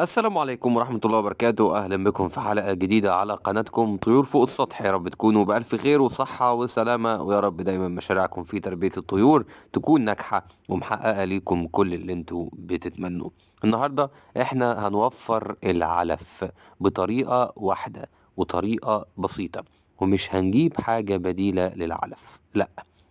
السلام عليكم ورحمة الله وبركاته. أهلا بكم في حلقة جديدة على قناتكم طيور فوق السطح. يا رب تكونوا بألف خير وصحة وسلامة، ويا رب دايما مشاريعكم في تربية الطيور تكون ناجحة ومحققة ليكم كل اللي انتوا بتتمنوه. النهاردة احنا هنوفر العلف بطريقة واحدة وطريقة بسيطة، ومش هنجيب حاجة بديلة للعلف، لا،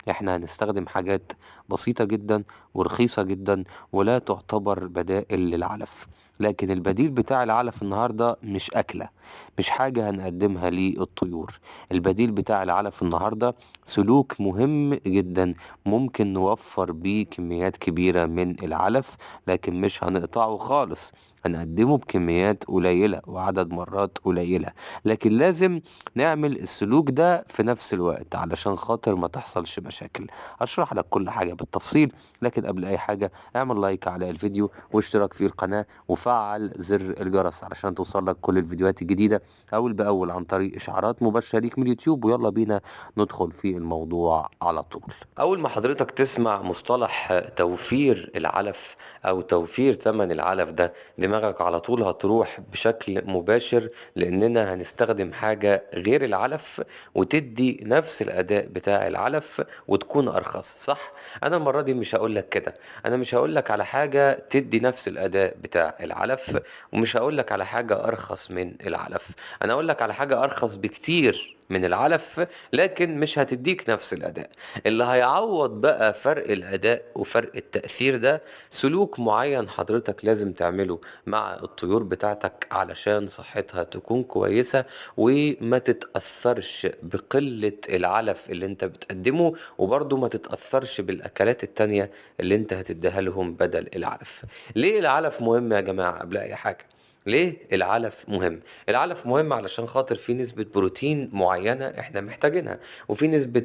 احنا هنستخدم حاجات بسيطة جدا ورخيصة جدا ولا تعتبر بدائل للعلف. لكن البديل بتاع العلف النهاردة مش أكلة، مش حاجة هنقدمها للطيور. البديل بتاع العلف النهاردة سلوك مهم جدا ممكن نوفر بيه كميات كبيرة من العلف، لكن مش هنقطعه خالص، هنقدمه بكميات قليلة وعدد مرات قليلة، لكن لازم نعمل السلوك ده في نفس الوقت علشان خاطر ما تحصلش مشاكل. هشرح لك كل حاجة بالتفصيل، لكن قبل أي حاجة اعمل لايك على الفيديو واشتراك في القناة وفعل زر الجرس علشان توصل لك كل الفيديوهات الجديدة أول بأول عن طريق إشعارات مباشرة ليك من اليوتيوب. ويلا بينا ندخل في الموضوع على طول. أول ما حضرتك تسمع مصطلح توفير العلف أو توفير ثمن العلف ده، دماغك على طول هتروح بشكل مباشر لأننا هنستخدم حاجة غير العلف وتدي نفس الأداء بتاع العلف وتكون أرخص، صح؟ أنا المرة دي مش هقولك كده، أنا مش هقولك على حاجة تدي نفس الأداء بتاع العلف، ومش هقولك على حاجة أرخص من العلف، أنا هقولك على حاجة أرخص بكتير من العلف لكن مش هتديك نفس الأداء. اللي هيعوض بقى فرق الأداء وفرق التأثير ده سلوك معين حضرتك لازم تعمله مع الطيور بتاعتك علشان صحتها تكون كويسة وما تتأثرش بقلة العلف اللي انت بتقدمه، وبرضه ما تتأثرش بالأكلات التانية اللي انت هتديها لهم بدل العلف. ليه العلف مهم يا جماعة؟ قبل أي حاجة ليه العلف مهم؟ العلف مهم علشان خاطر في نسبة بروتين معينة احنا محتاجينها، وفي نسبة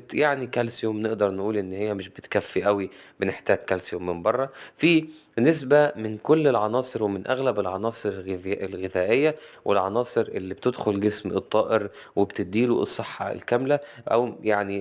كالسيوم نقدر نقول ان هي مش بتكفي قوي، بنحتاج كالسيوم من بره. في نسبة من كل العناصر ومن اغلب العناصر الغذائية والعناصر اللي بتدخل جسم الطائر وبتديله الصحة الكاملة او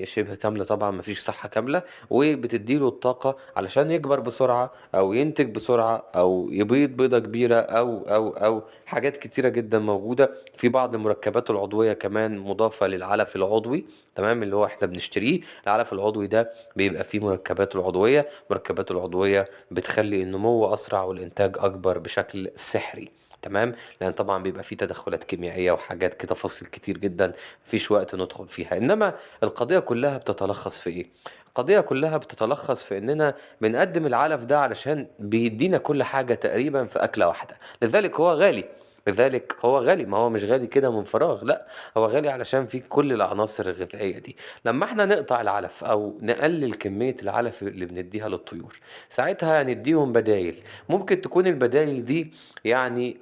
شبه كاملة، طبعا مفيش صحة كاملة، وبتديله الطاقة علشان يكبر بسرعة او ينتج بسرعة او يبيض بيضة كبيرة او او او حاجات كتيرة جدا موجودة. في بعض المركبات العضوية كمان مضافة للعلف العضوي، تمام، اللي هو احنا بنشتريه. العلف العضوي ده بيبقى فيه مركبات العضوية، مركبات العضوية بتخلي النمو أسرع والإنتاج أكبر بشكل سحري، تمام، لأن طبعا بيبقى فيه تدخلات كيميائية وحاجات كده، تفاصيل كتير جدا مفيش وقت ندخل فيها. إنما القضية كلها بتتلخص في إيه؟ القضية كلها بتتلخص في إننا بنقدم العلف ده علشان بيدينا كل حاجة تقريبا في أكلة واحدة، لذلك هو غالي. لذلك هو غالي، ما هو مش غالي كده من فراغ، لا، هو غالي علشان فيه كل العناصر الغذائية دي. لما احنا نقطع العلف أو نقلل كمية العلف اللي بنديها للطيور، ساعتها هنديهم بدايل، ممكن تكون البدايل دي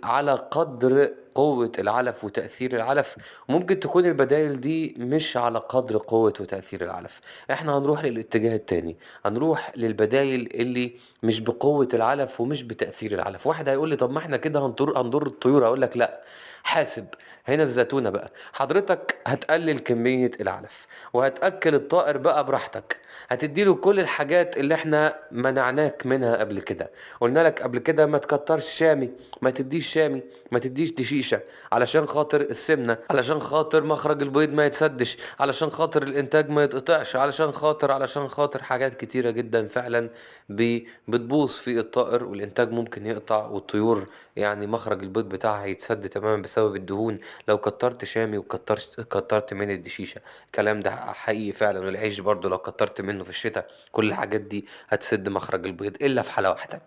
على قدر قوة العلف وتأثير العلف، ممكن تكون البدايل دي مش على قدر قوة وتأثير العلف. احنا هنروح للاتجاه التاني، هنروح للبدايل اللي مش بقوة العلف ومش بتأثير العلف. واحد هيقول لي طب ما احنا كده هنضر الطيور، هقول لك لا، حاسب هنا الزتونة بقى. حضرتك هتقلل كمية العلف وهتأكل الطائر بقى براحتك، هتديله كل الحاجات اللي احنا منعناك منها قبل كده. قلنا لك قبل كده ما تكترش شامي، ما تديش شامي، ما تديش دشيشة علشان خاطر السمنة، علشان خاطر مخرج البيض ما يتسدش، علشان خاطر الانتاج ما يتقطعش، علشان خاطر حاجات كتيرة جدا فعلا بتبوظ في الطائر والانتاج ممكن يقطع، والطيور مخرج البيض بتاعها يتسد تماما بسبب الدهون لو كترت شامي وكترت من الدشيشة. الكلام ده حقيقي فعلا. والعيش برضو لو كترت منه في الشتاء، كل الحاجات دي هتسد مخرج البيض، إلا في حالة واحدة،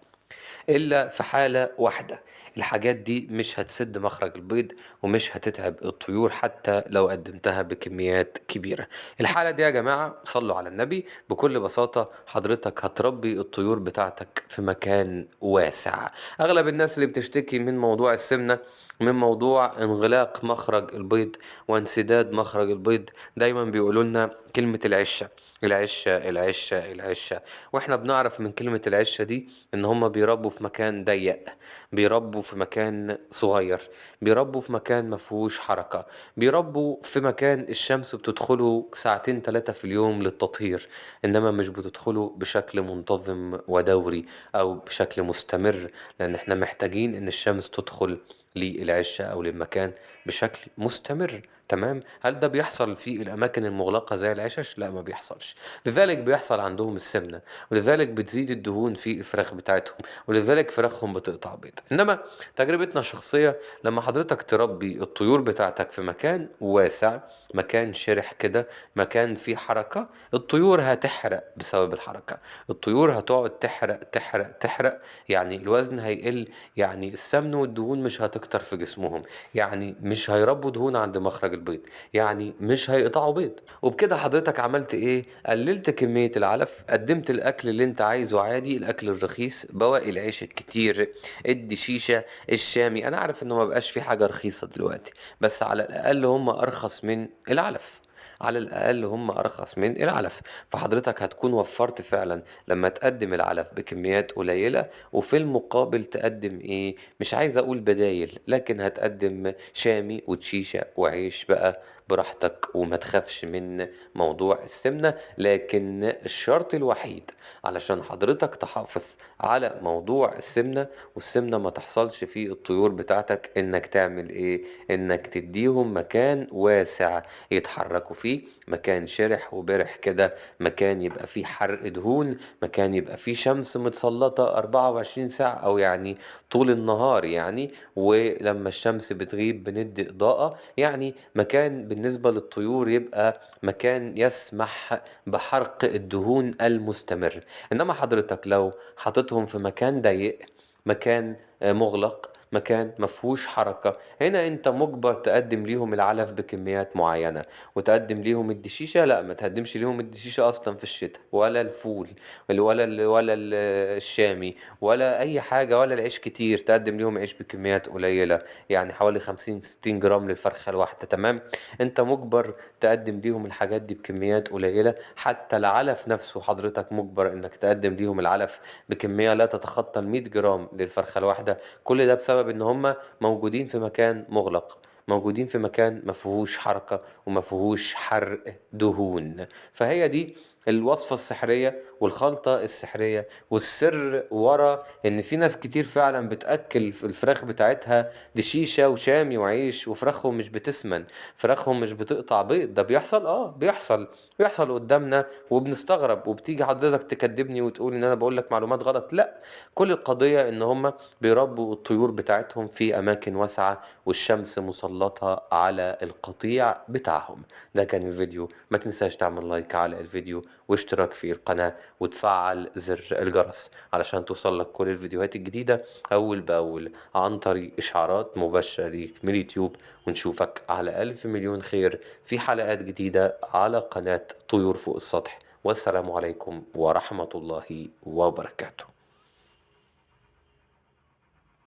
إلا في حالة واحدة الحاجات دي مش هتسد مخرج البيض ومش هتتعب الطيور حتى لو قدمتها بكميات كبيرة. الحالة دي يا جماعة صلوا على النبي، بكل بساطة حضرتك هتربي الطيور بتاعتك في مكان واسع. أغلب الناس اللي بتشتكي من موضوع السمنة، من موضوع انغلاق مخرج البيض وانسداد مخرج البيض، دايما بيقولوا لنا كلمة العشة، العشة، العشة، العشة، واحنا بنعرف من كلمة العشة دي ان هم بيربوا بيربوا في مكان ضيق، بيربوا في مكان صغير، بيربوا في مكان مفهوش حركة، بيربوا في مكان الشمس بتدخله ساعتين 3 في اليوم للتطهير، إنما مش بتدخله بشكل منتظم ودوري أو بشكل مستمر، لأن احنا محتاجين إن الشمس تدخل للعشة أو للمكان بشكل مستمر. تمام؟ هل ده بيحصل في الأماكن المغلقة زي العشش؟ لا، ما بيحصلش. لذلك بيحصل عندهم السمنة، ولذلك بتزيد الدهون في الفراخ بتاعتهم، ولذلك فراخهم بتقطع بيض. إنما تجربتنا الشخصية، لما حضرتك تربي الطيور بتاعتك في مكان واسع، مكان شرح كده، مكان فيه حركة، الطيور هتحرق بسبب الحركة، الطيور هتقعد تحرق تحرق تحرق، يعني الوزن هيقل، يعني السمن والدهون مش هتكتر في جسمهم، يعني مش هيربوا دهون عند مخرج البيض، يعني مش هيقطعوا بيض. وبكده حضرتك عملت ايه؟ قللت كمية العلف، قدمت الاكل اللي انت عايزه عادي، الاكل الرخيص، بواقي العيش الكتير، الدشيشة، الشامي. انا عارف انه ما بقاش في حاجة رخيصة دلوقتي، بس على الاقل هم ارخص من العلف، على الأقل هم أرخص من العلف. فحضرتك هتكون وفرت فعلا لما تقدم العلف بكميات قليلة، وفي المقابل تقدم إيه؟ مش عايز أقول بدايل، لكن هتقدم شامي وتشيشة وعيش بقى براحتك، وما تخافش من موضوع السمنة. لكن الشرط الوحيد علشان حضرتك تحافظ على موضوع السمنة والسمنة ما تحصلش في الطيور بتاعتك، انك تعمل ايه؟ انك تديهم مكان واسع يتحركوا فيه، مكان شرح وبرح كده، مكان يبقى فيه حرق دهون، مكان يبقى فيه شمس متسلطة 24 ساعة او يعني طول النهار يعني، ولما الشمس بتغيب بندي إضاءة، يعني مكان بالنسبة للطيور يبقى مكان يسمح بحرق الدهون المستمر. إنما حضرتك لو حطيتهم في مكان ضيق، مكان مغلق، مكان مفهوش حركة، هنا انت مجبر تقدم ليهم العلف بكميات معينة، وتقدم ليهم الدشيشة. لا، ما تقدمش ليهم الدشيشة اصلا في الشتاء، ولا الفول ولا الشامي ولا اي حاجة، ولا العيش كتير، تقدم ليهم عيش بكميات قليلة، يعني حوالي 50-60 جرام للفرخة الواحدة. تمام؟ انت مجبر تقدم ليهم الحاجات دي بكميات قليلة. حتى العلف نفسه حضرتك مجبر انك تقدم ليهم العلف بكمية لا تتخطى 100 جرام للفرخة الواحدة. كل ده بسبب ان هم موجودين في مكان مغلق، موجودين في مكان ما فيهوش حركة وما فيهوش حرق دهون. فهي دي الوصفة السحرية والخلطة السحرية والسر ورا ان في ناس كتير فعلا بتأكل الفراخ بتاعتها دشيشة وشامي وعيش، وفراخهم مش بتسمن، فراخهم مش بتقطع بيض. ده بيحصل؟ بيحصل قدامنا وبنستغرب، وبتيجي حضرتك تكدبني وتقول ان انا بقول لك معلومات غلط. لا، كل القضية ان هم بيربوا الطيور بتاعتهم في اماكن واسعة والشمس مسلطة على القطيع بتاعهم. ده كان الفيديو، ما تنساش تعمل لايك على الفيديو واشتراك في القناة وتفعل زر الجرس علشان توصل لك كل الفيديوهات الجديدة أول بأول عن طريق إشعارات مباشرة ليك من اليوتيوب. ونشوفك على 1000 مليون خير في حلقات جديدة على قناة طيور فوق السطح. والسلام عليكم ورحمة الله وبركاته.